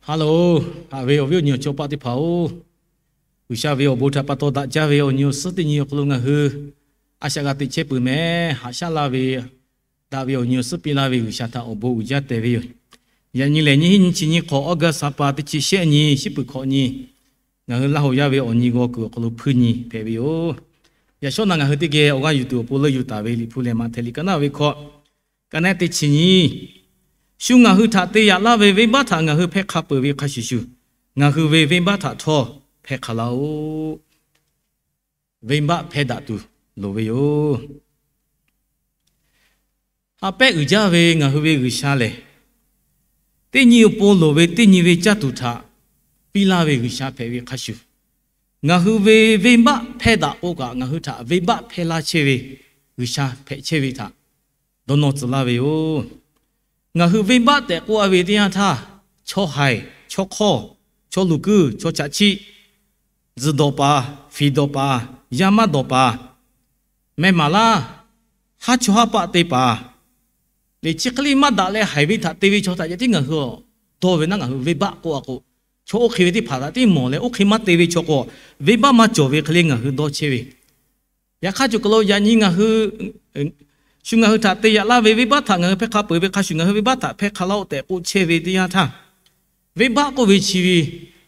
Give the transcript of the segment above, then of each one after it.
Haˉ loˬ, haꞈ ve awˬ viˉ awˬ nyi awˬ chawˇ paˆ teˇ hpaˍ-oˬ, G'uiˬsha ve awˬ bon htaꞈ pa taw daꞈ jaˇ ve awˬ nyi awˬ suhˉ teˇ nyi awˬ hk'aw lo ngaˬ hui a shaꞈ g'a teꞈ chehˇ peuˬ mehˍ. Haꞈ shaˉ laˇ ve, daꞈ ve awˬ nyi awˬ suhˉ piˇ laˇ ve G'uiˬsha htaꞈ awˬ bon uiˍ jaˇ tehꞈ ve yoˬ. Yaꞈ nyi lehˬ, nyiˇ hinˉ nyiˇ chi nyiˇ hk'awꞈ August ha pa teˇ chi shehˆ nyi, shiˉ peuˬ hkawꞈ nyi, ngaˬ hui Laˇ hoꞈ yaˇ ve awˬ nyi g'aw kuiˬ awˬ hk'aw lo hpuiˇ nyi hpehꞈ ve yoˬ. Yaꞈ shawˉ naꞈ ngaˬ hui teˇ geh awˬ g'aˇ yuˬ tuˬ awˬ pon leuˆ yuˬ taˍ ve Liꞈ hpu lehˬ, Maꞈhtehˍ liꞈ ka naˆ ve hkawꞈ, ka naˆ teˇ chi nyi, shu ngaˬ hui htaꞈ te yaꞈ laˇ ve venˇbaˆ htaꞈ ngaˬ hui hpehˇ hk'a peuˬ ve hk'a shuˍ shuˍ, ngaˬ hui ve venˇbaˆ htaꞈ htawˇ hpehˇ hk'a laˇ-oˆ. Venˇbaˆ hpehˇ daꞈ tuˬ loˍ ve yoˬ. Ha pehˉ uiˍ jaˇ ve ngaˬ hui ve G'uiˬsha lehˬ, teˇ nyi awˬ pon loˍ ve teˇ nyi ve caˇ tuˬ htaꞈ piˇ laˇ ve G'uiˬsha hpehꞈ ve hk'a shuˍ, ngaˬ hui ve venˇbaˆ hpehˇ daꞈ k'o kaꞈ, ngaˬ hui htaꞈ venˇbaˆ hpehˇ laˇ chehˇ ve G'uiˬsha hpehꞈ chehˇ ve htaꞈ dawˇ nawˇ tcuh laˇ ve yoˬ. Ngaˬ hui venˇbaˆ tehꞈ k'oˆ a ve teˇ yanˇ htaˇ, chaw haiˬ, chaw hk'awˇ, chaw luˬ kuiˇ, chaw chaꞈ chiˆ, tzuhˬ dawˬ paˍ, fiˍ dawˬ paˍ, yaˇ maˇ dawˬ paˍ, meh maˍ laˇ, haˉ chaw haˉ paˆ te paˍ, lehˬ chi hk'e le maˇ daꞈ leh haiˬ ve htaꞈ te ve chaw htaꞈ ceh tiˉ ngaˬ hui dawˇ ve naˉ ngaˬ hui venˇbaˆ k'oˆ a k'o, chaw oˇ hk'e ve teˇ hpaˍ htaꞈ tiˉ mawˬ leh oˇ hk'e maˇ te ve chaw k'o, venˇbaˆ maˇ cawˬ ve hk'e le ngaˬ hui dawˇ chehˇ ve. Yaꞈ hk'aˇ cawˬ kaˬ lo yaꞈ nyi ngaˬ hui, shu ngaˬ hui htaꞈ te yaꞈ laˇ ve venˇbaˆ htaꞈ ngaˬ hui hpehˇ hk'a peuˬ ve hk'a shuˍ, ngaˬ hui venˇbaˆ htaꞈ hpehˇ hk'a laˇ-oˆ tehꞈ k'oˆ chehˇ ve teˇ yanˇ htaˇ, venˇbaˆ k'oˆ ve chi ve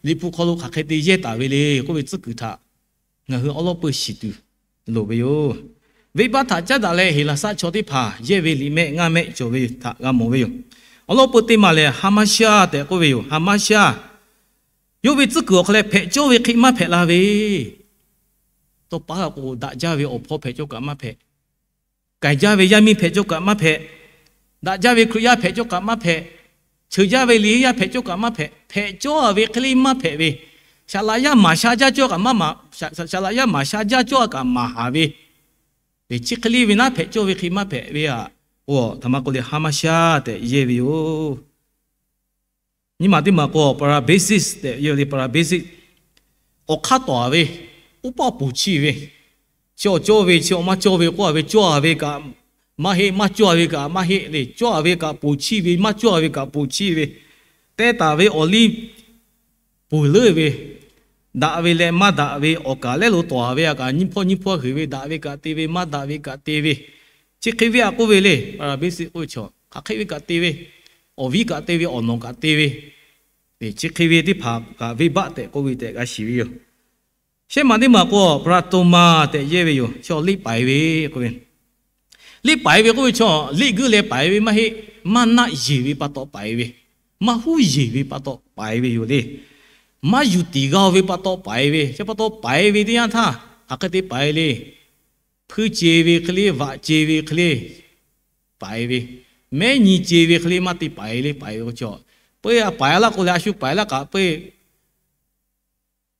Liꞈ hpu hk'aw lo hk'aˬ hk'e te yehˇ taˍ ve le k'oˆ ve tcuhˉ kuiˬ htaꞈ ngaˬ hui awˉ lawˉ peuˇ shiˍ tuˬ loˍ ve yoˬ. Venˇbaˆ htaꞈ caˉ daꞈ leh Heˍlaˍsaˆ chaw teˇ hpaˍ yehˇ ve liꞈ mehˆ ngaˇ mehˆ cawˬ ve htaꞈ g'a mawˬ ve yoˬ. Awˉ lawˉ peuˇ teˇ maˬ lehˬ, ha maˇ shaˇ tehꞈ k'oˆ ve yoˬ. Ha maˇ shaˇ. Yawˇ ve tcuhˉ kuiˬ awˬ hk'aw leh hpehꞈ cawˇ ve hk'e maˇ hpehꞈ la ve, tawˇ pa k'o daꞈ jaˇ ve awˬ hpawˇ hpehꞈ cawˇ kaꞈ maˇ hpehꞈ, k'ai jaˇ ve yaˇ miˇ hpehꞈ cawˇ kaꞈ maˇ hpehꞈ, daꞈ jaˇ ve Hkriꞈ yaˇ hpehꞈ cawˇ kaꞈ maˇ hpehꞈ, cheuˬ jaˇ ve liꞈ yaˇ hpehꞈ cawˇ kaꞈ maˇ hpehꞈ, hpehꞈ cawˇ ve hk'e le maˇ hpehꞈ ve, saˍ laꞈ yaˇ maˍ sha jaˇ cawˇ kaꞈ maˇ, saˍ laꞈ yaˇ maˍ sha jaˇ cawˇ kaꞈ maˍ haˍ ve, chi hk'e le ve naˉ hpehꞈ cawˇ ve hk'e maˇ hpehꞈ ve aꞈ, a htaꞈ ma k'oˆ le, ha maˇ shaˇ tehꞈ yehˇ ve yoˬ. Nyiˇ maˬ teˇ maˬ k'o, parabasis tehꞈ yehˇ ve le, parabasis. Awˬ hk'aˇ tawˍ ve, oˇ paˆ ponˬ chiˇ ve, chi awˬ cawˇ ve chi awˬ maˇ cawˇ ve k'oˆ a ve, cawˇ a ve kaꞈ maˇ heˆ, maˇ cawˇ a ve kaꞈ maˇ heˆ le. Cawˇ a ve kaꞈ ponˬ chiˇ ve, maˇ cawˇ a ve kaꞈ ponˬ chiˇ ve. Teh taˍ ve awˬ liˇ ponˬ leuˉ ve, daꞈ ve leh maˇ daꞈ ve awˬ kaˍ lehˉ lo tawˍ ve aꞈ kaꞈ, nyiˇ hpawˇ nyiˇ hpawˇ heˍ ve, daꞈ ve kaꞈ te ve, maˇ daꞈ ve kaꞈ te ve, chi hk'e ve aꞈ k'oˆ ve le. Parabasis k'oˆ ve chaw hk'aˬ hk'e ve kaꞈ te ve, awˬ viˉ kaꞈ te ve, awˬ nawˬ kaꞈ te ve, chi hk'e ve teˇ hpaˍ kaꞈ venˇbaˆ tehꞈ k'oˆ ve tehꞈ g'a shiˍ ve yoˬ. Shehˆ maˬ teˇ maˬ k'o, paratonema tehꞈ yehˇ ve yoˬ. Chaw liˇ paiˍ ve k'oˆ ve, liˇ paiˍ ve k'oˆ ve chaw liˇ guiˇ leh paiˍ ve maˇ heˆ. Maˇ naˆ yeˬ ve pa taw paiˍ ve, maˇ huˉ yeˬ ve pa taw paiˍ ve yoˬ le. Maˇ yuˬ tiˍ g'a-o ve pa taw paiˍ ve, chi pa taw paiˍ ve teˇ yanˇ htaˇ hk'aˬ hk'e te paiˍ le. Hpuiˇ ce ve hk'e le, vaꞈ ce ve hk'e le paiˍ ve, mehˉ nyi ce ve hk'e le maˇ te paiˍ le. Paiˍ ve k'o chaw, peuˇ a paiˍ laˇ k'o leh a shu paiˍ laˇ kaꞈ peuˇ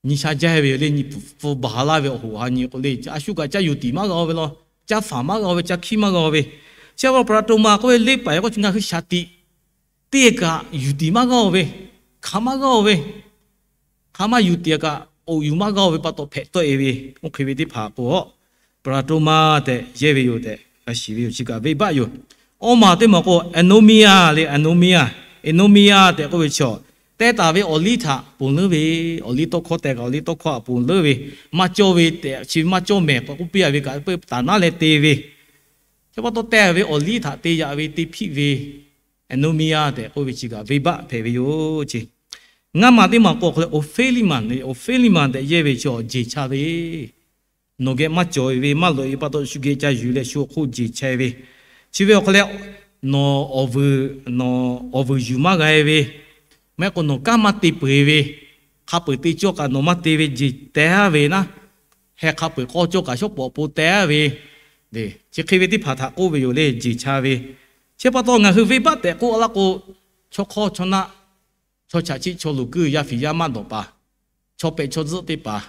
nyi sha jaˇ ve yoˬ le. Nyi pfuhˍ baˬ laˇ ve awˬ hoꞈ ha nyi k'o le, a shu kaꞈ ca yuˬ tiˍ maˇ g'a-o ve law, ca faˍ maˇ g'a-o ve, ca hkiˇ maˇ g'a-o ve. Chi pa taw paratonema k'oˆ ve liˇ paiˍ k'o ngaˬ hui shaˍ tiꞈ teˇ kaꞈ yuˬ tiˍ maˇ g'a-o ve, hk'aˬ maˇ g'a-o ve, hk'aˬ maˇ yuˬ tiˍ kaꞈ oꞈ yuˬ maˇ g'a-o ve pa taw hpehꞈ tawˆ e ve, oˇ hk'e ve teˇ hpaˍ k'o, paratonema tehꞈ yehˇ ve yoˬ tehꞈ g'a shiˍ ve yoˬ. Chi kaꞈ venˇbaˆ yoˬ. Awˇ maˬ teˇ maˬ k'o, anemia le, anemia, anemia tehꞈ k'oˆ ve chaw, teh taˍ ve awˬ liˇ htaꞈ ponˬ leuˉ ve, awˬ liˇ tawˇ hkawˇ teh kaꞈ awˬ liˇ tawˇ hkawˇ htaꞈ ponˬ leuˉ ve, maˇ cawˇ ve tehꞈ chi maˇ cawˇ mehˍ k'awꞈ k'oˆ piˇ a ve kaꞈ peuˇ taˍ naˉ leh te ve, chi pa taw teh ve awˬ liˇ htaꞈ te yaꞈ ve te hpiˆ ve, anemia tehꞈ k'oˆ ve chi kaꞈ venˇbaˆ hpehꞈ ve yoˬ ce. Ngaˇ maˬ teˇ maˬ k'o awˬ hk'aw leh oˍ feˇ liˇ maˬ, oˍ feˇ liˇ maˬ tehꞈ yehˇ ve chaw jeˬ cha ve, nawˬ geh maˇ cawˬ e ve, maˇ lawꞈ e pa taw shu geh ca yuˬ leh shu awˬ hk'oˆ jeˬ cha e ve, chi ve awˬ hk'aw leh nawˬ awˬ vuiˬ, nawˬ awˬ vuiˬ yuˬ maˇ g'a e ve, maˇ heˆ k'o nawˬ kanˉ maˇ te peuˬ e ve, hk'a peu-eˬ te cawˇ kaꞈ nawˬ maˇ te ve jeˬ teh a ve naˉ, heh hk'a peu-eˬ k'awˇ cawˇ kaꞈ shawˉ pawˍ po teh a ve, chi hk'e ve teˇ hpaˍ htaꞈ k'oˆ ve yoˬ le, jeˬ cha ve. Chi pa taw ngaˬ hui venˇbaˆ tehꞈ k'oˆ a laˇ k'o, chaw hk'awˇ chaw naˆ, chaw chaꞈ chiˆ, chaw luˬ kuiˇ, yaˇ fiˍ yaˇ maˇ dawˬ paˍ, chaw pehꞈ chaw tzuhˆ teˇ hpaˍ,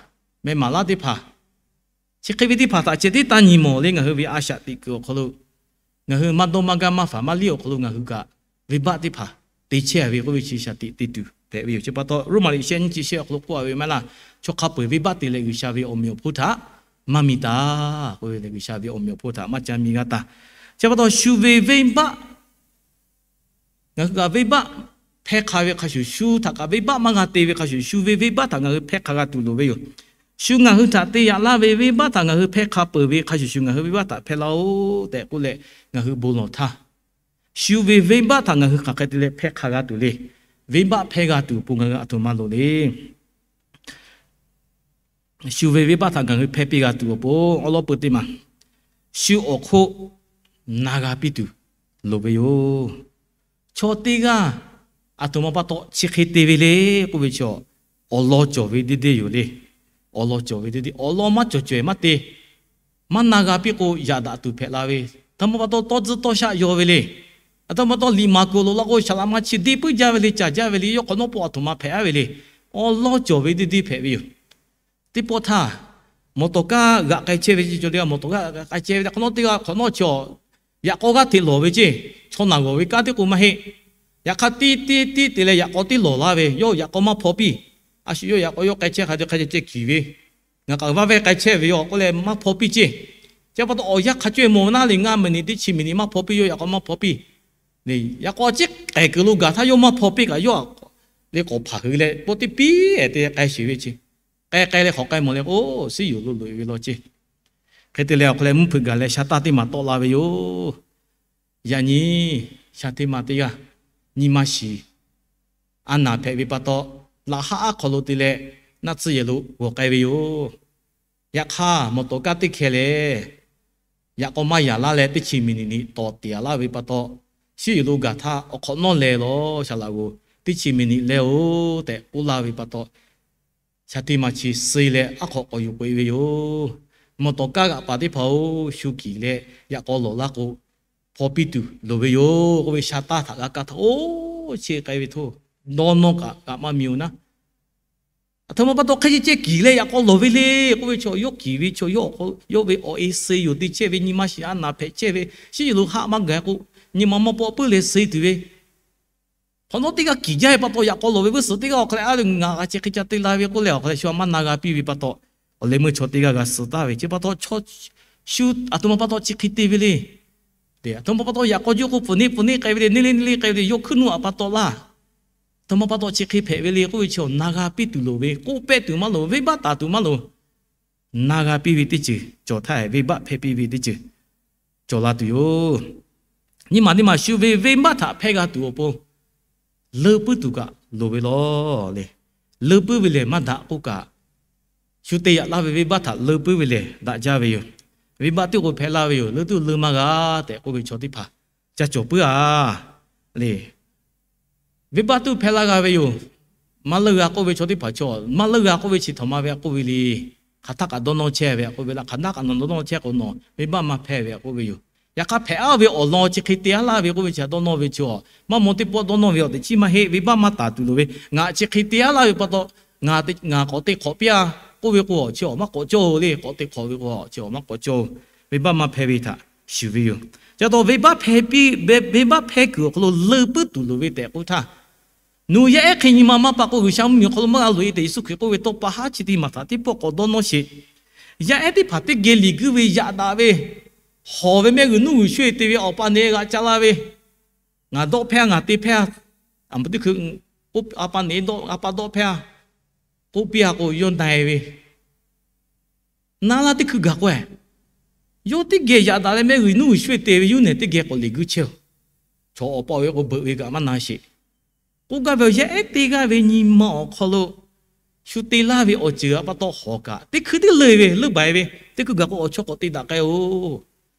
meh maˍ laˇ teˇ hpaˍ, chi hk'e ve teˇ hpaˍ htaꞈ ceh tiˉ taˇ nyi mawˬ le. Ngaˬ hui ve a shaꞈ teꞈ kuiˬ awˬ hk'aw lo ngaˬ hui maˇ dawˇ maˇ gaˇ maˇ faˍ maˇ liˇ awˬ hk'aw lo ngaˬ hui kaꞈ venˇbaˆ teˇ hpaˍ te chehˇ a ve k'oˆ ve chi shaˍ tiꞈ te tuˬ hpehꞈ ve yoˬ. Chi pa taw Roˉmaꞈ liꞈ shehˆ nyiˇ chi shehˆ awˬ hk'aw lo k'oˆ a ve maˇ heˆ laˇ, chaw hk'a peu-eˬ venˇbaˆ te leh G'uiˬsha ve awˬ meꞈ awˬ hponˇ htaꞈ maˇ mi taˍ k'oˆ ve, G'uiˬsha ve awˬ meꞈ awˬ hponˇ htaꞈ maˇ ca mi g'a taˍ. Chi pa taw shu ve venˇbaˆ, ngaˬ hui kaꞈ venˇbaˆ hpehˇ hk'a ve hk'a shuˍ shuˍ, shu htaꞈ kaꞈ venˇbaˆ maˇ g'a te ve hk'a shuˍ shuˍ, shu ve venˇbaˆ htaꞈ ngaˬ hui hpehˇ hk'a g'a tuˬ loˍ ve yoˬ. Shu ngaˬ hui htaꞈ te yaꞈ laˇ ve venˇbaˆ htaꞈ ngaˬ hui hpehˇ hk'a peuˬ ve hk'a shuˍ shuˍ ngaˬ hui venˇbaˆ htaꞈ hpehˇ laˇ-oˆ tehꞈ k'oˆ leh, ngaˬ hui bon lawˬ htaˇ, shu ve venˇbaˆ htaꞈ ngaˬ hui hk'aˬ hk'e te leh hpehˇ hk'a g'a tuˬ le. Venˇbaˆ hpehˇ g'a tuˬ awˬ pon ngaˬ hui aˬ htoꞈ ma loˍ le. Shu ve venˇbaˆ htaꞈ ngaˬ hui hpehˇ piˇ g'a tuˬ awˬ pon awˉ lawˉ peu teˇ maˬ, shu awˬ hk'oˆ na g'a piˇ tuˬ loˍ ve yoˬ. Chaw teˇ g'aˇ aˬ htoꞈ ma pa taw chi hk'e te ve le k'oˆ ve chaw, awˬ lawn cawˬ ve deˇ deˇ yoˬ le. Awˬ lawn cawˬ ve deˇ deˇ, awˬ lawn maˇ cawˬ cawehˬ maˇ te, maˇ na g'a piˇ k'o, yaꞈ daꞈ tuˬ hpehꞈ la ve, aˬ htoꞈ ma pa taw tawˇ tcuhˇ tawˇ shaˆ yaw ve le. Aˬ htoꞈ ma pa taw liꞈ maˍ kuiˬ loꞈ la k'o, saˍ laꞈ ma chi deˇ puiˉ jaˇ ve le, caˬ jaˇ ve le, yawˇ hk'awꞈ nawˉ pawˆ aˬ htoꞈ ma hpehꞈ aˉ ve le. Awˬ lawn cawˬ ve deˇ deˇ hpehꞈ ve yoˬ. Teˇ pawˆ htaˇ, mawˬ tawˍ kaˇ g'aꞈ k'ai chehˇ ve ceˇ, cawˬ teˇ g'aˇ mawˬ tawˍ kaˇ k'ai chehˇ ve hk'awꞈ nawˉ teˇ g'aˇ hk'awꞈ nawˉ chaw, yaꞈ k'aw g'aˇ hteꞈ lawˬ ve ceˇ, chaw naˬ g'awˬ ve kanˉ teˇ k'o maˇ heˆ. Yaꞈ hk'aˇ tiˇ tiˇ tiˇ te leh yaꞈ k'aw teˇ lawˬ laˇ ve, yawˇ yaꞈ k'aw maˇ hpaw piˇ. A shu yawˇ yaꞈ k'aw yawˇ k'ai chehˇ hk'a te hk'a ceh ceh kiˬ ve, ngaˬ kaꞈ vaˇ vehˇ k'ai chehˇ ve yoˬ k'oˆ leh maˇ hpaw piˇ ceˇ. Chi pa taw awˬ yanˇ hk'a cawehˇ mawˬ naˉ le, ngaˇ miˬ niꞈ teˇ chi miˬ niꞈ maˇ hpaw piˇ, yawˇ yaꞈ k'aw maˇ hpaw piˇ. Yaꞈ k'aw ciˉ k'ehˬ kuiˬ lo gaˬ htaˇ yawˇ maˇ hpaw piˇ kaꞈ, yawˇ le k'awꞈ hpaˍ hui leh pawˆ teˇ piˉ ehˍ te k'ai sheˍ ve ceˇ. K'ai k'ai leh hk'awꞈ k'ai mawˬ leh k'o, suhˉ yoˬ lo loꞈ-e ve law ceˇ. Hk'e te leh awˬ hk'aw leh mvuhˇ hpeuꞈ gaˬ leh sha taˇ teˇ maˬ tawˆ la ve yoˬ. Yaꞈ nyi sha teˇ maˬ teˇ g'aˇ nyi ma shiˍ a naˍ hpehꞈ ve pa taw, laꞈ haˉ aˉ hk'aw lo te leh naˆ tsuhˇ yehˬ lo g'awˬ k'ai ve yoˬ. Yaꞈ hk'aˇ mawˬ tawˍ kaˇ teˇ hkeh lehˬ, yaꞈ k'aw maˇ yaˍ laˇ leh teˇ chi miˬ niꞈ niꞈ tawˍ tiˍ a laˇ ve pa taw, suhˉ yoˬ lo gaˬ htaˇ awˬ hk'awꞈ nawˉ leh lawˬ, saˍ laꞈ g'oˍ teˇ chi miˬ niꞈ leh-oˬ tehꞈ k'oˆ laˇ ve pa taw, sha teˇ maˬ chi suh leh aˉ hk'aw k'awꞈ yuˬ k'oꞈ-e ve yoˬ. Mawˬ tawˍ kaˇ g'aꞈ paˍ teˇ hpaˍ-oˬ, shu kiˬ leh yaꞈ k'aw lawˬ laˇ k'o, hpaw piˇ tuˬ loˍ ve yoˬ k'oˆ ve sha taˇ htaꞈ g'a kaˇ htaˇ, oˇ chi k'ai ve htoˇ, dawˇ nawˇ kaꞈ g'a maˇ mi-oˬ naˉ. Aˬ htoꞈ ma pa taw hk'e ceh ceh kiˬ leh yaꞈ k'aw lawˬ ve le k'oˆ ve chaw, yawˇ kiˬ ve chaw, yawˇ awˬ hk'aw yawˇ ve awˬ e suh yoˬ te chehˇ ve, nyi ma shiˍ a naˍ hpehꞈ chehˇ ve, suhˉ yoˬ lo haˆ maˇ gaˬ k'o, nyi ma maˇ pawˆ puiˉ leh suh tuˬ ve, hk'awꞈ nawˉ teˇ g'aˇ kiˬ jaˇ ve pa taw yaꞈ k'aw lawˬ ve vuiˇ suhˍ teˇ g'aˇ awˬ hk'aw leh a ve ngaˬ g'a chi hk'e ca te la ve k'oˆ leh awˬ hk'aw leh shu a maˇ na g'a piˇ ve pa taw, awˬ leh meuˇ chaw teˇ g'aˇ g'a suh taˍ ve chi pa taw, shu aˬ htoꞈ ma pa taw chi hk'e te ve le. Aˬ htoꞈ ma pa taw yaꞈ k'aw juˇ k'o pfuhˍ neˇ pfuhˍ neˇ k'ai ve le, neˇ leˇ neˇ leˇ k'ai ve le, yawˇ hkuiˉ nuˇ aꞈ pa taw laˇ. Aˬ htoꞈ ma pa taw chi hk'e hpehꞈ ve le k'oˆ ve chi awˬ na g'a piˇ tuˬ loˍ ve, k'oˆ pehˆ tuˬ maˇ loˍ, venˇbaˆ taˍ tuˬ maˇ loˍ. Na g'a piˇ ve teˇ ceuˬ cawˬ htaˇ, venˇbaˆ hpehˇ piˇ ve teˇ ceuˬ cawˬ la tuˬ yoˬ. Nyi maˬ teˇ maˬ shu ve venˇbaˆ htaꞈ hpehˇ g'a tuˬ awˬ pon, leuˇ puiˉ tuˬ kaꞈ loˍ ve law le. Leuˇ puiˉ ve lehˬ maˇ daꞈ k'oˆ kaꞈ, shu te yaꞈ laˇ ve venˇbaˆ htaꞈ leuˇ puiˉ ve lehˬ daꞈ jaˇ ve yoˬ. Venˇbaˆ teˇ k'o hpehꞈ laˇ ve yoˬ, leuˇ tuˬ leuˇ maˇ g'a tehꞈ k'oˆ ve chaw teˇ hpaˍ ca cawˬ puiˉ-a le. Venˇbaˆ tuˬ hpehꞈ laˇ g'a ve yoˬ. Maˇ leuˇ g'a k'oˆ ve chaw teˇ hpaˍ chaw, maˇ leuˇ g'a k'oˆ ve chi htaꞈ ma ve a k'oˆ ve le. Hk'aˬ htaˇ kaꞈ dawˇ nawˇ chehˇ ve a k'oˆ ve laˇ, hk'aˬ htaˇ kaꞈ nawˬ dawˇ nawˇ chehˇ k'o nawˬ venˇbaˆ maˇ hpehˇ ve a k'oˆ ve yoˬ. Yaꞈ hk'aˇ hpehꞈ-a ve awˬ lawn chi hk'e te-a laˇ ve k'oˆ ve chi htaꞈ dawˇ nawˇ ve chaw, maˇ maw teˇ pawˆ dawˇ nawˇ ve awˬ teꞈ chiˉ maˇ heˆ, venˇbaˆ maˇ taˍ tuˬ loˍ ve, ngaˬ chi hk'e te-a laˇ ve pa taw, ngaˬ k'awꞈ te hk'awꞈ piˇ-a k'oˆ ve k'o, chi awˬ maˇ k'awꞈ cawˇ-oˬ le. K'awꞈ te hk'awꞈ ve k'o, chi awˬ maˇ k'awꞈ cawˇ-oˬ. Venˇbaˆ maˇ hpehˇ ve htaꞈ shuˍ ve yoˬ. Chi pa taw venˇbaˆ hpehˇ piˇ, venˇbaˆ hpehˇ kuiˬ awˬ hk'aw lo leuˇ puiˉ tuˬ loˍ ve tehꞈ k'oˆ htaˇ, nawˬ yaˇ ehˉ hk'e nyi ma maˇ pa k'o, G'uiˬsha mvuhˇmiˬ awˬ hk'aw lo maˇ g'a loꞈ-e tehꞈ Yeˍsuˆ Hkriꞈ k'oˆ ve tawˇ pa haˉ chi teˇ maˬ htaꞈ teˇ pawˆ k'awꞈ dawˇ nawˇ sheˍ. Yaˇ ehˉ teˇ hpaˍ teˇ geh liꞈ guiˇ ve yaꞈ daꞈ ve, hawˬ ve mehˆ g'uiˬ nuˇ g'uiˬ shu-e te ve awˬ pa neꞈ g'aꞈ ca la ve, ngaˬ dawˆ hpehˇ-a, ngaˬ te hpehˇ-a, a pa teˇ hkui, a pa neꞈ dawˆ, a pa dawˆ hpehˇ-a k'oˆ piˇ-a k'o, yawˇ na-e ve, na laˇ teˇ hkui gaˬ k'o-e, yawˇ teˇ geh yaꞈ daꞈ leh mehˆ g'uiˬ nuˇ g'uiˬ shu-e te ve yuˇ nehˬ teˇ geh k'awꞈ liꞈ guiˇ chehˇ-oˬ. Chaw awˬ pa awˬ ve k'o beuꞈ ve kaꞈ maˇ na sheˍ. K'oˆ gaˇ ve awˬ yaˇ ehˉ teˇ g'aˇ ve nyi ma awˬ hk'aw lo shu te laˇ ve awˬ ceuˬ a pa taw hawˬ kaꞈ, teˇ hkui teˇ leuˬ ve leuˇ baˬ-e ve, teˇ hkui gaˬ k'o awˬ chawˇ k'awꞈ te daꞈ k'ai-oˬ.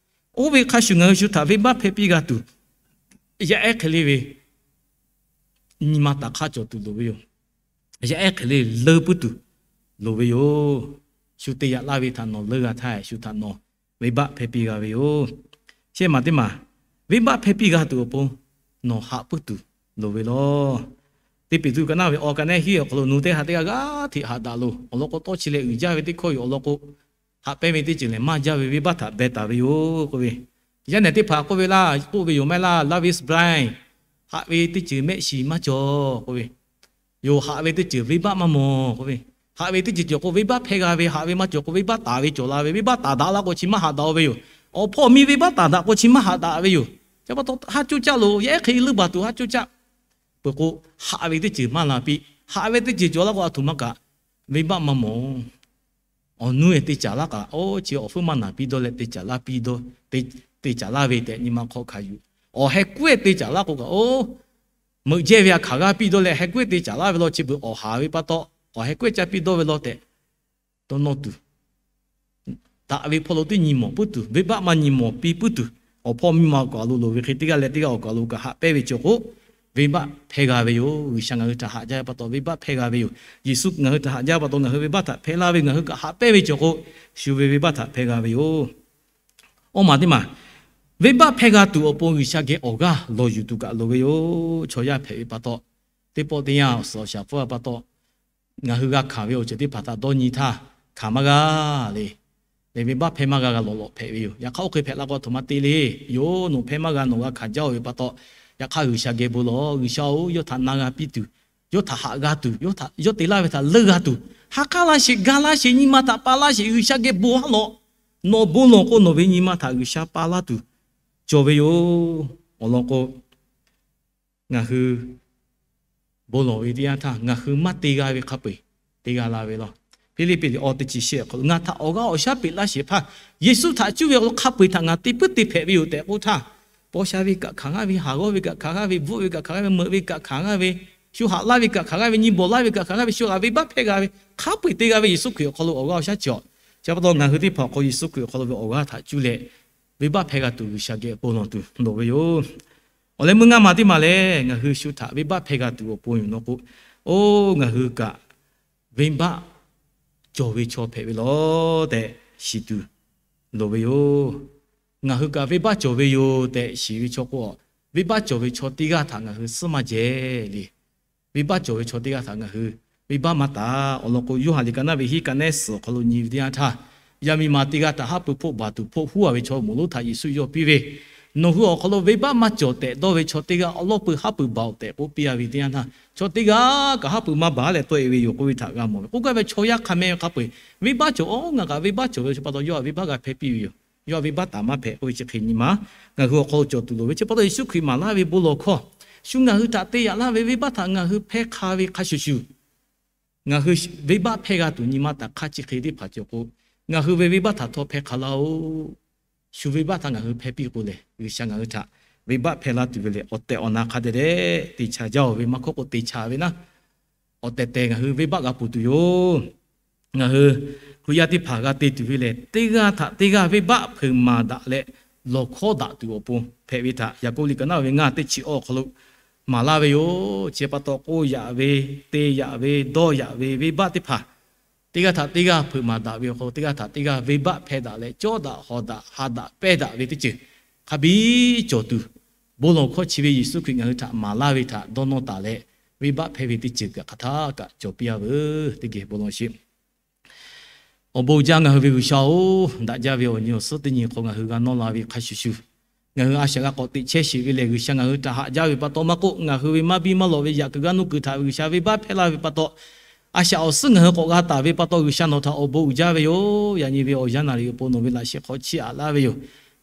Oˇ ve hk'a shuˍ ngaˬ hui shu htaꞈ venˇbaˆ hpehˇ piˇ g'a tuˬ, yaˇ ehˉ hk'e le ve nyi ma taˍ hk'aˇ cawˬ tuˬ loˍ ve yoˬ. Yaˇ ehˉ hk'e le leuˇ puiˉ tuˬ loˍ ve yoˬ. Shu te yaꞈ laˇ ve htaꞈ nawˬ leuˇ g'a htaˇ, shu htaꞈ nawˬ venˇbaˆ hpehˇ piˇ g'a ve yoˬ. Shehˆ maˬ teˇ maˬ, venˇbaˆ hpehˇ piˇ g'a tuˬ awˬ pon nawˬ haꞈ puiˉ tuˬ loˍ ve law. Teˇ Peˍtruˆ ka naˉ ve awˬ ka nehˉ hiˉ awˬ hk'aw lo nawˬ teˇ haꞈ teˇ g'aˇ g'aˇ hteꞈ haꞈ daꞈ loˬ. Awˬ lawn k'o tawˇ chi leh uiˍ jaˇ ve teˇ hkawˇ yoˬ. Awˬ lawn k'o, haꞈ pehnˇ ve teˇ ceuˬ lehˬ maˇ jaˇ ve venˇbaˆ htaꞈ beh taˍ ve yoˬ k'oˆ ve. Yaˇ nehˬ teˇ hpaˍ k'oˆ ve laˇ, k'oˆ ve yoˬ maˇ heˆ laˇ, love is blind. Haꞈ ve teˇ ceuˬ mehˆ shiˍ maˇ cawˬ k'oˆ ve, yoˬ. Haꞈ ve teˇ ceuˬ venˇbaˆ maˇ mawˬ k'oˆ ve, haꞈ ve teˇ ceuˬ cawˬ k'o venˇbaˆ hpehˇ g'a ve, haꞈ ve maˇ cawˬ k'o venˇbaˆ taˍ ve cawˬ la ve, venˇbaˆ taˍ daꞈ la k'o chi maˇ haꞈ daꞈ-o ve yoˬ. Awˬ hpawˇ miˇ venˇbaˆ taˍ daꞈ k'o chi maˇ haꞈ daꞈ ve yoˬ. Chi pa taw haˉ coˇ caˆ loˬ, yaˇ ehˉ hk'e leuˇ baˬ tuˬ haˉ coˇ caˆ peuˬ k'o, haꞈ ve teˇ ceuˬ maˇ la piˇ. Haꞈ ve teˇ ceuˬ cawˬ laˇ k'o, a htoꞈ ma kaꞈ venˇbaˆ maˇ mawˬ. Awˬ nuˇ-e te caˍ laˇ kaꞈ, oˇ chi awˬ hpfuhˇ maˇ naˬ piˇ dawˇ leh te caˍ laˇ piˇ dawˇ, te caˍ laˇ ve tehꞈ nyi ma hk'aw hkanˍ yuˬ. Awˬ heh kuˉ-e te caˍ laˇ k'o kaꞈ, oˇ meuꞈ jehˇ ve a hkanˍ g'aˇ piˇ dawˇ leh heh kuˉ-e te caˍ laˇ ve law, chi beuꞈ awˬ haˍ ve pa taw, awˬ heh kuˉ-e caˇ piˇ dawˇ ve law tehꞈ dawˇ nawˇ tuˬ, daꞈ ve hpawˇ lo teˇ nyi mawˬ puiˉ tuˬ, venˇbaˆ maˇ nyi mawˬ piˇ puiˉ tuˬ, awˬ hpawˇ miˇ ma awˬ kaˍ lo loˍ ve hk'e, teˇ g'aˇ leh teˇ g'aˇ awˬ kaˍ lo kaꞈ haꞈ pehnˇ ve cawˬ k'o, venˇbaˆ hpehˇ g'a ve yoˬ. G'uiˬsha ngaˬ hui htaꞈ haꞈ jaˇ ve pa taw venˇbaˆ hpehˇ g'a ve yoˬ. Yeˍsuˆ ngaˬ hui htaꞈ haꞈ jaˇ ve pa taw ngaˬ hui venˇbaˆ htaꞈ hpehˇ laˇ ve, ngaˬ hui kaꞈ haꞈ pehnˇ ve cawˬ k'o, shu ve venˇbaˆ htaꞈ hpehˇ g'a ve yoˬ. Awˇ maˬ teˇ maˬ, venˇbaˆ hpehˇ g'a tuˬ awˬ pon G'uiˬsha geh awˬ g'aˇ lawˬ yuˬ tuˬ kaꞈ loˍ ve yoˬ. Chaw yaˇ hpehꞈ ve pa taw, teˇ pawˆ teˇ yanˇ awˬ suhˍ awˬ shaˍ hpfuhˇ pa taw, ngaˬ hui g'a hkanˍ ve awˬ ceuˬ teˇ hpaˍ htaꞈ dawˇ nyi htaˇ, hkanˍ maˇ g'a le. Leh venˇbaˆ hpehˇ maˇ g'a g'a lawꞈ lawꞈ hpehꞈ ve yoˬ. Yaꞈ hk'aˇ oˇ hk'e hpehꞈ la k'o, a htoꞈ ma te le. Yoˬ, nawˬ hpehˇ maˇ g'a, nawˬ g'a hkanˍ jaˇ-oˬ ve pa taw, yaꞈ hk'aˇ G'uiˬsha geh bon lawˬ. G'uiˬsha-oˬ, yawˇ htaꞈ na g'a piˇ tuˬ, yawˇ htaꞈ haꞈ g'a tuˬ, yawˇ htaꞈ, yawˇ te laˇ ve htaꞈ leuˇ g'a tuˬ, ha k'aˉ laˇ sheˍ, ga laˇ sheˍ, nyi ma htaꞈ pa laˇ sheˍ, G'uiˬsha geh bon haˉ lawꞈ. Nawˬ bon lawˬ k'o, nawˬ ve nyi ma htaꞈ G'uiˬsha pa laˇ tuˬ cawˬ ve yoˬ. Awˬ lawn k'o, ngaˬ hui bon lawˬ ve teˇ yanˇ htaˇ, ngaˬ hui maˇ te g'a ve hk'a peu-eˬ te g'a la ve law. Hpiˇliˇpiˆ liꞈ awˇ teˇ chi shehˆ awˬ hk'aw lo, ngaˬ htaꞈ awˬ g'aˇ awˬ shaˉ peꞈ laˇ sheˍ hpaˇ, Yeˍsuˆ htaꞈ cuˇ ve awˬ hk'aw lo hk'a peu-eˬ htaꞈ ngaˬ te puiˉ te hpehꞈ ve yoˬ tehꞈ k'oˆ htaˇ, paw sha ve kaꞈ hkanˍ g'aˇ ve, haˍ g'awˇ ve kaꞈ hkanˍ g'aˇ ve, bvuhˆ ve kaꞈ hkanˍ g'aˇ ve, meuꞈ ve kaꞈ hkanˍ g'aˇ ve, shu haꞈ laˇ ve kaꞈ hkanˍ g'aˇ ve, nyi bawˬ laˇ ve kaꞈ hkanˍ g'aˇ ve, shu g'aꞈ venˇbaˆ hpehˇ g'a ve, hk'a peu-eˬ te g'a ve Yeˍsuˆ Hkriꞈ awˬ hk'aw lo awˬ g'aˇ awˬ shaˉ cawˬ. Chi pa taw ngaˬ hui teˇ hpaˍ awˬ hk'aw Yeˍsuˆ Hkriꞈ awˬ hk'aw lo ve awˬ g'aˇ htaꞈ cuˇ leh, venˇbaˆ hpehˇ g'a tuˬ G'uiˬsha geh bon lawˬ tuˬ loˍ ve yoˬ. Awˬ leh meuˇ ngaˇ ma teˇ maˬ lehˬ, ngaˬ hui shu htaꞈ venˇbaˆ hpehˇ g'a tuˬ awˬ pon yoˬ nawˬ k'o, oˇ ngaˬ hui kaꞈ venˇbaˆ cawˬ ve chaw hpehꞈ ve law tehꞈ shiˍ tuˬ loˍ ve yoˬ. Ngaˬ hui kaꞈ venˇbaˆ cawˬ ve yoˬ tehꞈ shiˍ ve chaw k'o, venˇbaˆ cawˬ ve chaw teˇ g'aˇ htaꞈ ngaˬ hui suhˉ maˇ jehˬ le. Venˇbaˆ cawˬ ve chaw teˇ g'aˇ htaꞈ ngaˬ hui venˇbaˆ maˇ taˍ. Awˬ lawn k'o, Yoˇhanˬ liꞈ ka naˉ ve hiˉ ka nehˉ suhˍ awˬ hk'aw lo nyi ve teˇ yanˇ htaˇ, yaˇ miˇ ma teˇ g'aˇ htaꞈ haˉ pui hpoˆ baˬ tuˬ hpoˆ huˉ-a ve chaw moˍ lonˉ htaꞈ Yeˍsuˆ yawˇ piˇ ve, Nawˬ hui awˬ hk'aw lo venˇbaˆ maˇ cawˬ tehꞈ dawˇ ve chaw teˇ g'aˇ awˉ lawˉ pui haˉ pui baˬ-oˬ tehꞈ k'oˆ piˇ-a ve teˇ yanˇ htaˇ, chaw teˇ g'aˇ kaꞈ haˉ pui maˇ baˬ leh tawˆ-e ve yoˬ k'oˆ ve htaꞈ g'a mawˬ ve. K'oˆ gaˇ ve chaw yaˇ hk'a meh ve hk'a peu-eˬ venˇbaˆ cawˬ-oˬ, ngaˬ kaꞈ venˇbaˆ cawˬ ve chi pa taw yawˇ htaꞈ venˇbaˆ g'a hpehˇ piˇ ve yoˬ. Yawˇ htaꞈ venˇbaˆ taˍ maˇ hpehꞈ k'oˆ ve chi hk'e nyi ma, ngaˬ hui awˬ hk'aw lo cawˬ tuˬ loˍ ve chi pa taw Yeˍsuˆ Hkriꞈ maˍ laˇ ve bon lawˬ hkawˇ, shu ngaˬ hui htaꞈ te yaꞈ laˇ ve venˇbaˆ htaꞈ ngaˬ hui hpehˇ hk'a ve hk'a shuˍ shuˍ, ngaˬ hui venˇbaˆ hpehˇ g'a tuˬ nyi ma taˍ hk'aˇ chi hk'e teˇ hpaˍ cawˬ k'o, ngaˬ hui ve venˇbaˆ htaꞈ htawˇ hpehˇ hk'a laˇ-oˬ. Shu venˇbaˆ htaꞈ ngaˬ hui hpehˇ piˇ k'o lehˬ, G'uiˬsha ngaˬ hui htaꞈ venˇbaˆ hpehˇ laˇ tuˬ ve lehˬ, awˬ tehˬ awˬ na hk'a dehꞈ dehꞈ te chaꞈ jaˇ-oˬ ve maˇ hkawˇ k'o te chaꞈ ve naˉ, awˬ tehˬ tehˬ ngaˬ hui venˇbaˆ g'a peuˬ tuˬ yoˬ. Ngaˬ hui Hkriꞈ yaˇ teˇ hpaˍ g'a te tuˬ ve lehˬ, teˇ g'aˇ htaꞈ teˇ g'aˇ venˇbaˆ hpeuꞈ maˍ daꞈ leh lawˬ hkawˉ daꞈ tuˬ awˬ pon hpehꞈ ve htaꞈ Yaˍkoˆ liꞈ ka naˉ ve ngaˇ teˇ chi awˇ awˬ hk'aw lo maˍ laˇ ve yoˬ. Chi pa taw k'oˆ yaꞈ ve, te yaꞈ ve, dawˇ yaꞈ ve venˇbaˆ teˇ hpaˍ, teˇ g'aˇ htaꞈ teˇ g'aˇ hpeuꞈ maˍ daꞈ ve awˬ hk'aw lo teˇ g'aˇ htaꞈ teˇ g'aˇ venˇbaˆ hpehˇ daꞈ leh cawˇ daꞈ hawˍ daꞈ ha daꞈ pehˇ daꞈ ve teˇ ceuˬ hk'a biˇ cawˬ tuˬ, bon lawˬ hkawˇ chi ve Yeˍsuˆ Hkriꞈ ngaˬ hui htaꞈ maˍ laˇ ve htaꞈ dawˇ nawˇ taˍ leh, venˇbaˆ hpehˇ ve teˇ ceuˬ kaꞈ hk'aˬ htaˇ kaꞈ cawˬ piˇ-a veuˬ. Teˇ geh bon lawˬ sheˍ. Awˬ bon uiˍ jaˇ ngaˬ hui ve G'uiˬsha-oˬ, daꞈ jaˇ ve awˬ nyi awˬ suhˉ teˇ nyi hk'aw ngaˬ hui g'a nawˇ la ve hk'a shuˍ shuˍ, ngaˬ hui a shaꞈ g'a k'awꞈ teꞈ chehˇ sheˍ ve lehˬ, G'uiˬsha ngaˬ hui htaꞈ haꞈ jaˇ ve pa taw maˇ k'oˆ, ngaˬ hui ve maˇ biˇ maˇ lawꞈ ve yaꞈ kuiˬ g'aˇ nuˇ kuiˬ htaꞈ G'uiˬsha venˇbaˆ hpehˇ laˇ ve pa taw, a shaꞈ awˬ suhˉ ngaˬ hui k'awꞈ g'a taˍ ve pa taw, G'uiˬsha nawˬ htaꞈ awˬ bon uiˍ jaˇ ve yoˬ. Yaꞈ nyi ve awˬ yanˇ naˍ riˍ awˬ pon nawˬ ve laꞈ sheh hk'aw chiˇ aꞈ laˇ ve yoˬ.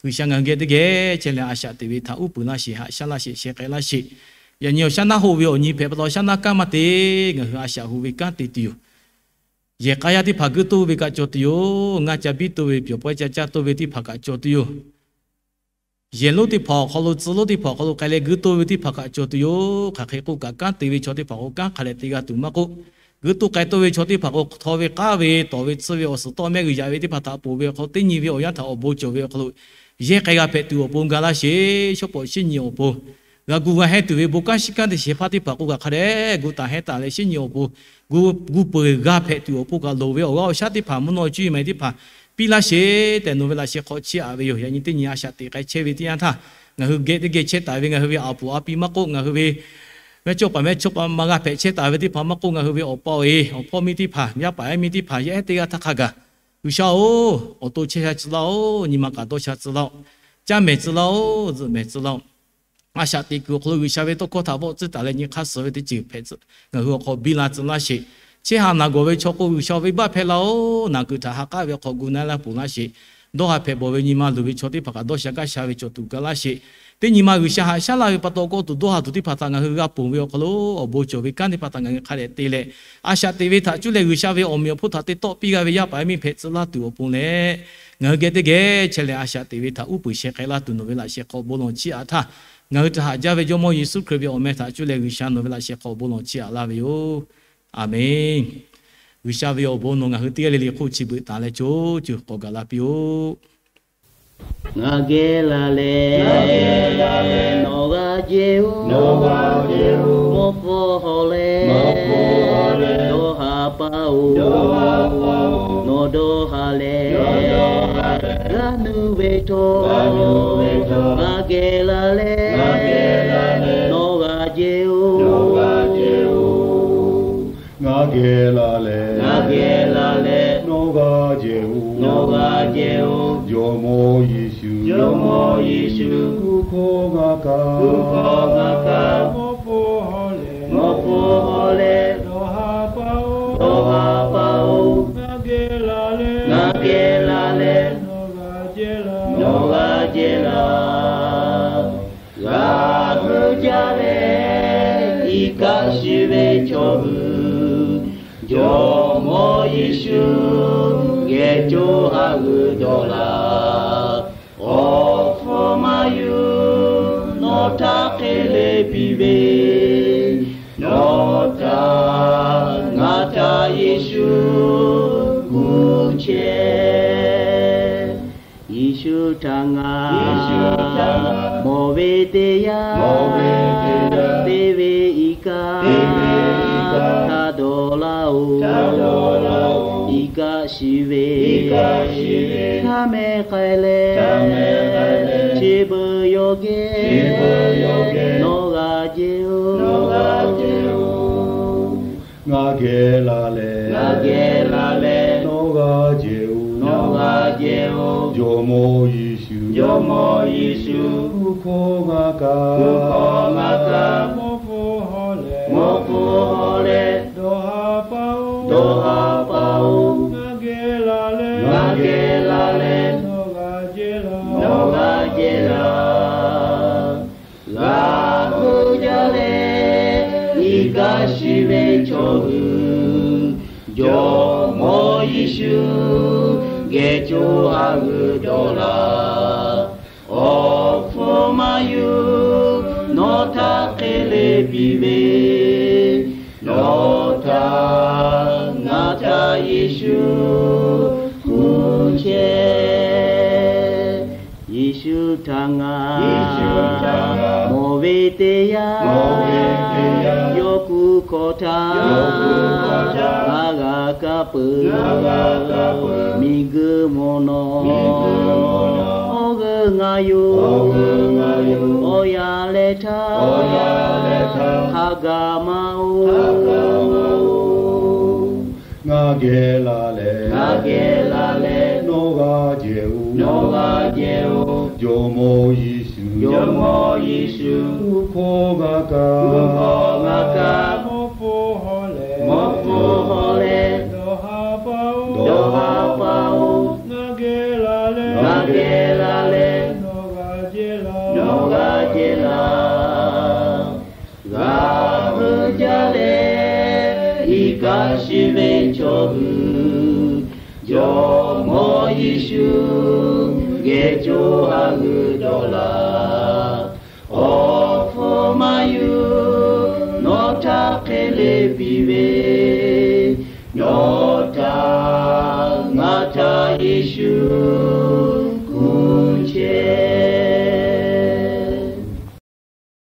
G'uiˬsha ngaˬ hui geh teˇ geh chehˇ leh a shaꞈ teꞈ ve htaꞈ uˉ peunˍ laˇ sheˍ, haꞈ shaˉ laˇ sheˍ, sheh k'ai laˇ sheˍ. Yaꞈ nyi awˬ shaˉ naˉ hoˆ ve awˬ nyi hpehꞈ pa taw shaˉ naˉ kanˉ maˇ te, ngaˬ hui a shaꞈ hu ve kanˉ te tuˬ yoˬ. Yehˬ k'a yaˇ teˇ hpaˍ guiˇ toˇ ve kaꞈ cawˬ tuˬ yoˬ. Ngaˇ ca biˇ toˇ ve, pyawˬ pawehˇ ca caˇ toˇ ve teˇ hpaˍ kaꞈ cawˬ tuˬ yoˬ. Yehˬ lonˉ teˇ hpaˍ awˬ hk'aw lo, tcuh lonˉ teˇ hpaˍ awˬ hk'aw lo k'ai leh guiˇ toˇ ve teˇ hpaˍ kaꞈ cawˬ tuˬ yoˬ. Hk'aˬ hk'e k'oˆ kaꞈ, kanˉ te ve chaw teˇ hpaˍ k'o kanˉ hk'a dehꞈ te g'a tuˬ maˇ k'oˆ, guiˇ toˇ k'ai toˇ ve chaw teˇ hpaˍ k'o, htaw ve k'aˉ ve, tawˍ ve tsuhˇ ve, awˬ suhˍ tawˆ mehˆ g'uiˬ yaꞈ ve teˇ hpaˍ htaꞈ ponˬ ve awˬ hk'aw lo, teˇ nyi ve awˬ yanˇ htaꞈ awˬ bon cawˬ ve awˬ hk'aw lo yehˇ k'ai g'a hpehꞈ tuˬ awˬ pon ga laˇ sheˍ. Shawˉ pawˍ shinˉ nyi awˬ pon g'a gu g'a hehnˇ tuˬ ve bon kanˉ shinˉ kanˉ te shehˍ hpaˇ teˇ hpaˍ k'o kaꞈ hk'a dehꞈ gu taˍ hehnˇ taˍ leh shinˉ nyi awˬ pon gu peuˬ g'a hpehꞈ tuˬ awˬ pon kaꞈ loˍ ve awˬ g'aˇ awˬ shaˉ teˇ hpaˍ, mvuhˇ naw cuˇ yiˍ maˍ teˇ hpaˍ piˇ laˇ sheˍ tehꞈ nawˬ ve laꞈ sheh hk'aw chiˇ aꞈ ve yoˬ. Yaꞈ nyi teˇ nyi a shaꞈ teꞈ k'ai chehˇ ve teˇ yanˇ htaˇ, ngaˬ hui geh teˇ geh chehˇ taˍ ve ngaˬ hui ve a puˍ a pi maˇ k'oˆ, ngaˬ hui ve mehˇ cawˇ paˍ mehˇ cawˇ paˍ ma g'a hpehꞈ chehˇ taˍ ve teˇ hpaˍ maˇ k'oˆ, ngaˬ hui ve awˬ pa awˬ e, awˬ hpawˇ miˇ teˇ hpaˍ, yaˇ paˍ yaˇ miˇ teˇ hpaˍ, yaˇ ehˉ teˇ g'aˇ htaˇ hk'a gaˬ, G'uiˬsha-oˬ, awˬ to chehˇ sha tcuh laˇ-oˬ, nyi ma kaꞈ dawˇ sha tcuh laˇ-oˬ, caˇ mehˍ tcuh laˇ-oˬ, zuhꞈ mehˍ tcuh laˇ-oˬ. A shaꞈ teꞈ kuiˬ awˬ hk'aw lo G'uiˬsha ve tawˇ hkawˇ htaꞈ vawˆ tcuhˉ taˍ leh nyi hk'aˇ suh ve teˇ ceuˬ hpehꞈ tcuh, ngaˬ hui awˬ hk'aw biˇ la tcuh laˇ sheˍ. Chehˇ haˍ naˬ gawˬ ve chaw k'o, G'uiˬsha venˇbaˆ hpehˇ laˇ-oˬ, naˬ kuiˬ htaꞈ ha k'aˉ ve awˬ hk'aw gu na laˇ ponˬ laˇ sheˍ. Dawˇ ha hpehꞈ bawˬ ve nyi ma luˬ ve chaw teˇ hpaˍ kaꞈ dawˇ sha gaˇ sha ve cawˬ tuˬ ga laˇ sheˍ. Teˇ nyi ma G'uiˬsha haꞈ shaˉ laˇ ve pa taw, kawˆ tuˬ dawˇ ha tuˬ teˇ hpaˍ htaꞈ ngaˬ hui g'a ponˬ ve awˬ hk'aw lo, awˬ bon cawˬ ve kanˉ teˇ hpaˍ htaꞈ ngaˬ hui hk'a dehꞈ te leh, a shaꞈ teꞈ ve htaꞈ cuˇ leh G'uiˬsha ve awˬ meꞈ awˬ hponˇ htaꞈ te tawˆ piˇ g'a ve yaˇ paˍ yaˇ miˇ hpehꞈ tcuh laˇ tuˬ awˬ pon leh, ngaˬ hui geh teˇ geh chehˇ leh a shaꞈ teꞈ ve htaꞈ uˉ peunˍ sheh k'ai laˇ tuˬ nawˬ ve laꞈ sheh hk'aw bon lawˬ chiˇ aꞈ htaˇ, ngaˬ hui htaꞈ haꞈ jaˇ ve Jawˇmawˇ Yeˍsuˆ Hkriꞈ ve awˬ meh htaꞈ cuˇ leh G'uiˬsha nawˬ ve laꞈ sheh hk'aw bon lawˬ chiˇ aꞈ laˇ ve yoˬ. A menˬ. G'uiˬsha ve awˬ bon nawˬ ngaˬ hui teˇ g'aˇ le le hk'oˆ chi beuꞈ taˍ leh co ceuˬ k'awꞈ gaˬ la piˇ-oˆ. Ngaˬ geh la leh, nawˬ g'a jehˇ-oˆ. Mawˇ hpfuhˇ hawˉ leh, dawˇ ha pa-oˬ. Nawˬ dawˇ ha leh, g'a nuˇ ve htawˇ, ngaˬ geh la leh, nawˬ g'a jehˇ-oˆ. Ngaˬ geh la leh, ngaˬ geh la leh, nawˬ g'a jehˇ-oˬ. Nawˬ g'a jehˇ-oˬ. Jawˇmawˇ Yeˍsuˆ, Jawˇmawˇ Yeˍsuˆ, kuˬ hkawˇ ngaˬ kaꞈ, kuˬ hkawˇ ngaˬ kaꞈ, mawˇ hpfuhˇ hawˉ leh, mawˇ hpfuhˇ hawˉ leh, dawˇ ha pa-oˬ. Dawˇ ha pa-oˬ. Ngaˬ geh la leh, ngaˬ geh la leh, nawˬ g'a jehˇ la, nawˬ g'a jehˇ la. G'a hui jaˇ leh, iˉ kaˆ shiˍ ve chaw hui, Jawˇmawˇ Yeˍsuˆ geh co ha g'euꞈ dawˬ laˬ. Awˬ hpfuhˇ maˇ yuˬ, nawˬ htaꞈ hk'e le piˇ ve, nawˬ htaꞈ ngaˬ htaꞈ Yeˍsuˆ kuˬ chehˇ. Yeˍsuˆ htaꞈ ngaˬ mawˬ ve teˇ yanˇ, te ve iˉ kaˆ htaꞈ dawˬ laˇ-oˬ. Iˉ kaˆ shiˍ ve, hk'a meh k'ai leh, chi beuꞈ yawˬ geh nawˬ g'a jehˇ-oˬ. Ngaˬ geh la leh, ngaˬ geh la leh, nawˬ g'a jehˇ-oˬ. Nawˬ g'a jehˇ-oˬ. Jawˇmawˇ Yeˍsuˆ, Jawˇmawˇ Yeˍsuˆ, kuˬ hkawˇ ngaˬ kaꞈ, kuˬ hkawˇ ngaˬ kaꞈ, mawˇ hpfuhˇ hawˉ leh, mawˇ hpfuhˇ hawˉ leh, dawˇ ha pa-oˬ. Dawˇ ha pa-oˬ. Ngaˬ geh la leh, ngaˬ geh la leh, nawˬ g'a jehˇ la, nawˬ g'a jehˇ la. G'a hui jaˇ leh, iˉ kaˆ shiˍ ve chaw hui, Jawˇmawˇ Yeˍsuˆ geh co ha g'euꞈ dawˬ laˬ. Awˬ hpfuhˇ maˇ yuˬ, nawˬ htaꞈ hk'e le piˇ ve, nawˬ htaꞈ ngaˬ htaꞈ Yeˍsuˆ kuˬ chehˇ. Yeˍsuˆ htaꞈ ngaˬ mawˬ ve teˇ yanˇ, yawˇ kuˬ hkawˇ htaꞈ ngaˬ g'a kaˇ peuˬ. Miˬguiˬ mawˬ nawˬ, awˬ g'euˆ ngaˬ yoˬ. Awˬ yanˇ leh htaˇ, hk'a gaˬ maˇ-oˬ. Ngaˬ geh la leh, ngaˬ geh la leh, nawˬ g'a jehˇ-oˬ. Nawˬ g'a jehˇ-oˬ. Jawˇmawˇ Yeˍsuˆ, Jawˇmawˇ Yeˍsuˆ, kuˬ hkawˇ ngaˬ kaꞈ, kuˬ hkawˇ ngaˬ kaꞈ, mawˇ hpfuhˇ hawˉ leh, mawˇ hpfuhˇ hawˉ leh, dawˇ ha pa-oˬ. Ngaˬ geh la leh, ngaˬ geh la leh, nawˬ g'a jehˇ la, nawˬ g'a jehˇ la. G'a hui jaˇ leh, iˉ kaˆ shiˍ ve chaw hui, Jawˇmawˇ Yeˍsuˆ geh co ha g'euꞈ dawˬ laˬ. Awˬ hpfuhˇ maˇ yuˬ, nawˬ htaꞈ hk'e le piˇ ve, nawˬ htaꞈ ngaˬ htaꞈ Yeˍsuˆ